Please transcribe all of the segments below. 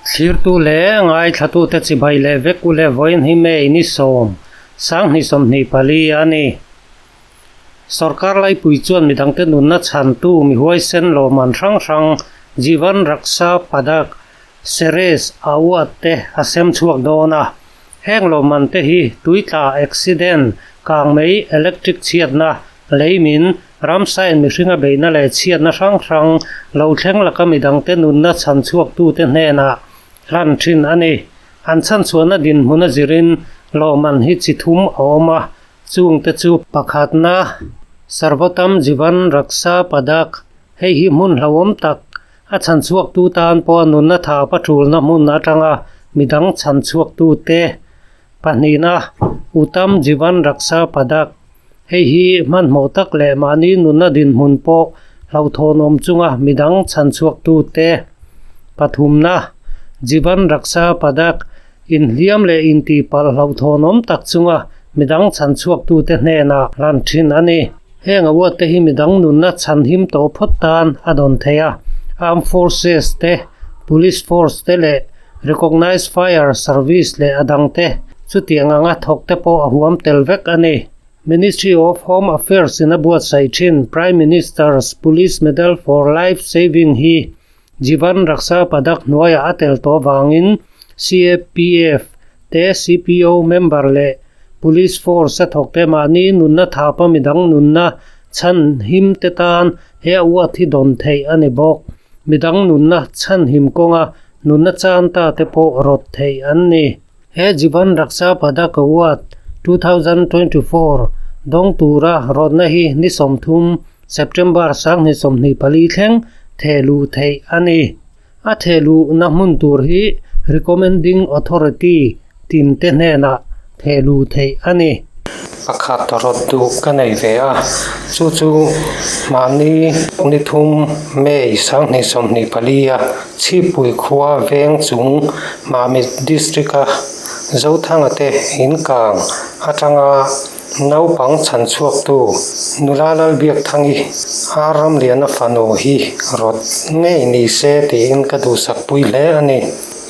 Thlirtu leh ngaithlatute chibai leh vek u leh vawiin hi May ni sawm, sanghnih sawmhnih pali a ni. Sorkar laipui chuan midangte nunna chhantu mi huaisen lawmman hrang hrang Jeevan Raksha Padak Series Award te a sem chhuak dawn a. Heng lawmman te hi tuitla, accident, kangmei, electric chhiatna, Leimin, ramsain mihringa beihna leh chhiatna hrang hrang lo thleng laka midangte nunna chhan chhuaktute hnenah hlan thin a ni. An chhanchhuahna dinhmun a zirin lawmman hi chi thum a awm a, chungte chu. Pakhatna, Sarvotam Jivan Raksha Padak, hei hi hmun hlauhawm tak, a chhanchhuaktu tan pawha nunna tha pathulna hmun atanga midang chhanchhuaktute Pahnihna, Uttam Jivan Raksha Padak, Hei hi hmanhmawh tak leh mahni nunna dinhmun pawh hlauhthawn awm chunga midang chhanchhuaktute. Pathumna, Jivan Raksha Padak, Inhliam leh intihpalh hlauhthawn awm tak chunga midang chhanchhuaktute hnenah hlan thin a ni. Heng award te hi midang nunna chhanhim tawh phawt tan a dawn thei a, Armed Forces te, Police Force te leh Recognized Fire Service leh a dangte chutiang anga thawk te pawh a huam tel vek a ni. Ministry of Home Affairs in a buatsaih thin Prime Minister's Police Medal for Life Saving hi Jeevan Raksha Padak hnuaiah a tel tawh vangin CAPF te CPO member leh Police Force a thawk te mahni nunna thapa midang nunna chhan him te tan he a uat hi dawn theih a ni bawk. Midang nunna chhan him kawnga Nunna chan ta te pawh rawt theih an ni. He Jeevan Raksha Padak Award 2024 dawng tura rawtna hi ni 30 September 2024 thleng thehluh theih a ni. A thehluhna hmun tur hi Recommending Authority tin te hnenah thehluh theih a ni. Pakhat rawt duh ka nei ve a, chu chu mahni ni thum May 2024 a Chhipui khua veng chung Mamit District a Zothanga te inkang atanga naupang chhan chhuaktu nula Lalbiakthangi a ramliana fanu hi rawt ngei ni se tiin ka duhsakpui hle a ni.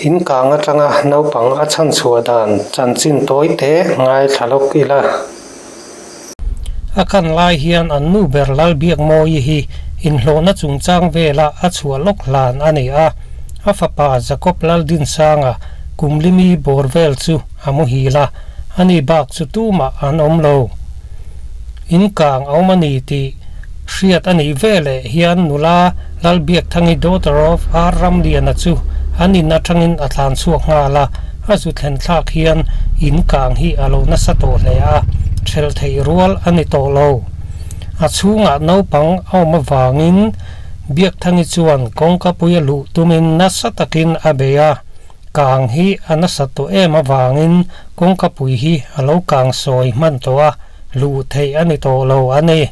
In kang atanga naupang a chhan chhuah dan chanchin tawi te ngaithla lawk ila. A kan lai hian an nu ber Lalbiakmawii hi inhlawhna chungchang vela a chhuah lawk hlan a ni a, a fapa Jacob Laldinsanga kum limi bawr vel chu a muhil a, ani bak chu tumah an awm lo. In kang a awm a ni tih hriat a nih veleh hian nula Lalbiakthangi daughter of R Ramliana chu an in atangin a tlan chhuak nghal a, a zu thlen thlak hian in kang hi a lo nasa tawh hle a, thelh theih rual a ni tawh lo. A chhungah naupang a awm avangin Biakthangi chuan kawngkapui a luh tumin nasa takin a bei a. Kang hi a nasat tawh em avangin kawngkapui hi a lo kang sawi hman tawh a, luh theih a ni tawh lo a ni.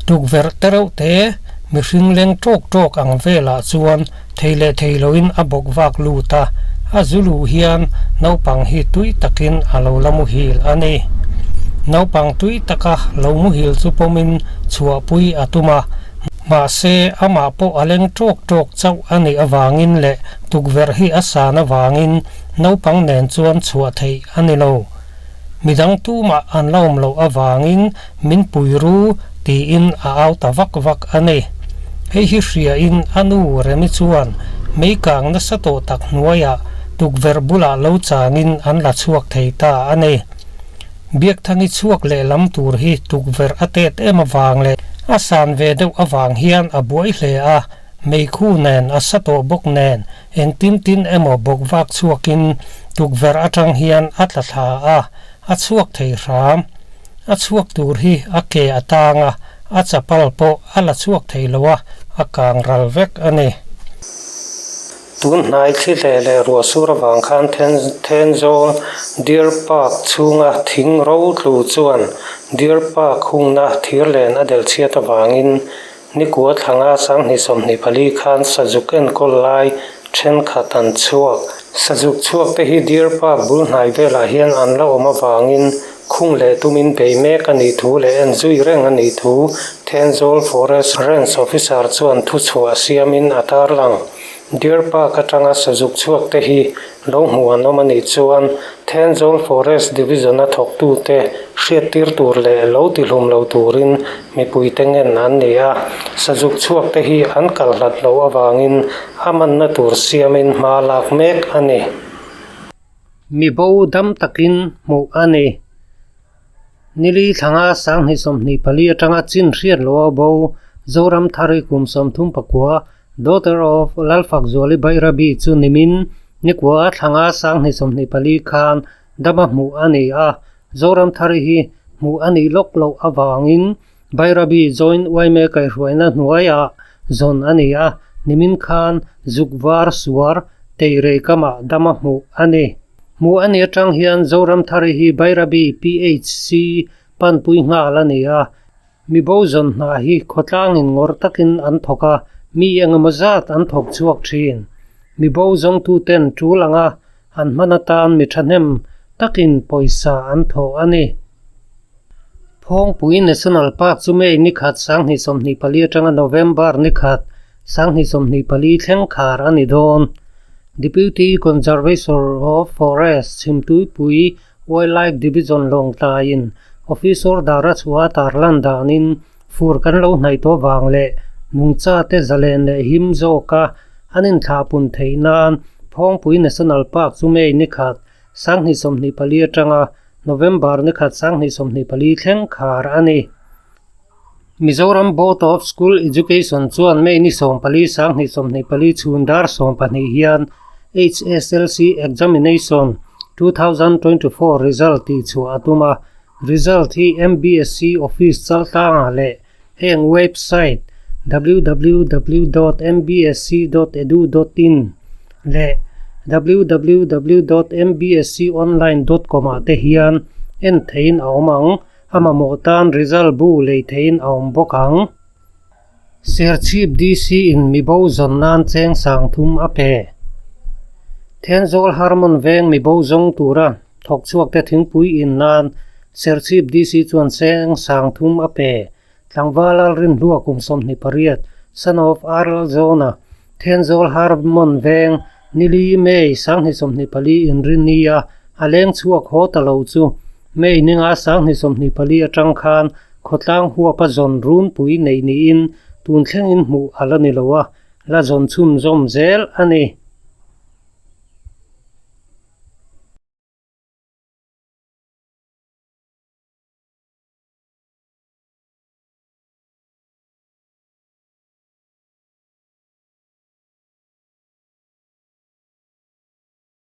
Tukverh te reuh te mihring leng tawk tawk ang velah chuan thei leh thei loin a bawk vak lut a, a zu luh hian naupang hi tui takin a lo la muhil a ni. Naupang tui taka lo muhil chu pawmin chhuahpui a tum a, mahse amah pawh a leng tawk tawk chauh a nih avangin leh Tukverh hi a san avangin naupang nen chuan chhuah theih a ni lo. Midang tumah an la awm loh avangin min pui ru tiin a au ta vak vak a ni. Hei hi hriain a nu Remi chuan meikang nasa tawh tak hnuaiah tukverh bulah lo changin an la chhuak thei ta a ni. Biakthangi chhuak lehlam tur hi tukverh a tet em avang leh a san ve deuh avang hian a buai hle a. Meikhu nen a sa tawh bawk nen engtin tin emaw bawk vak chhuakin tukverh atang hian a tla thla a, a chhuak thei hram. A chhuak tur hi a ke a tang a, a chapal pawh a la chhuak thei lo a, a kang ral vek a ni. Tun hnai thli hle leh ruah sur avang khan Thenzawl Deer Park chhunga thing ro tlu chuan Deer Park hungna thir len a delh chhiat avangin Nikua thlanga 2024 khan Sazuk enkawl lai thenkhat an chhuak. Sazuk chhuak te hi Deer Park bul hnai velah hian an la awm avangin khung leh tumin bei mek a nih thu leh en zui reng a nih thu Thenzawl Forest Range Officer chuan thuchhuah siamin a tarlang. Deer Park atanga sazuk chhuak te hi lo hmuh an awm a nih chuan Thenzawl Forest Division a thawktute hriattir tur leh lo tihlum lo turin mipuite ngen an ni a. Sazuk chhuak te hi an kal hlat loh avangin a manna tur siamin hma lak mek a ni. Mibo dam takin hmuh a ni. Nili thlanga 2024 atanga chin hriat loh a bo Zoramthari kum 39, daughter of Lalfakzuali Bairabi chu nimin nikua thlanga 2024 khan dama hmuh a ni a. Zoramthari hi hmuh a nih lawk loh avangin Bairabi Joint yma kaihhruaina hnuaiah zawn a ni a, nimin khan zuk var suar teirei kamah dama hmuh a ni. Hmuh a ni atang hian Zoramthari hi Bairabi PHC panpui nghal a ni a, mibo zawn hna hi khawtlangin ngawr takin an thawk a, mi engemaw zat an thawk chhuak thin. Mibo zawngtuten tul anga an hman atan mi thahnem takin pawisa an thawh a ni. Phawngpui National Park chu May ni khat 2024 atanga November ni khat 2024 thleng khar a ni dawn. Deputy Conservator of Forest Chhimtuipui Wildlife Division Lawngtlaiin Officer Dara chhuah a tarlan danin fur kan lo hnaih tawh vang leh nungchate zalen leh him zawka an inthlahpun theih nan Phawngpui National Park chu May ni khat 2024 atanga November ni khat 2024 thleng khar a ni. Mizoram Board of School Education chuan May ni 14 2024 chhun dar 12 hian HSLC Examination 2024 result tih chhuah a tum a. Result hi MBSC Office chaltlangah leh heng website www dot mbsc dot edu dot in leh www dot mbsconline dot com ah te hian en theihin a awm ang. A mamawh tan result bu lei theihin a awm bawk ang. Serchhip DC in mibo zawn nan cheng 3000 a pe. Thenzawl Harmon veng mibo zawng tura thawk chhuak te thingpui in nan Serchhip DC chuan cheng 3000 a pe. Tlangval Lalrinhlua kum 28, son of Arl Zona, Thenzawl Harmon veng Nili May 2024 inrinnia a leng chhuak haw ta lo chu May ninga 2024 atang khan khawtlang huapa zawn runpui neih niin tun thlengin hmuh a la ni lo a, la zawn chhunzawm zel a ni.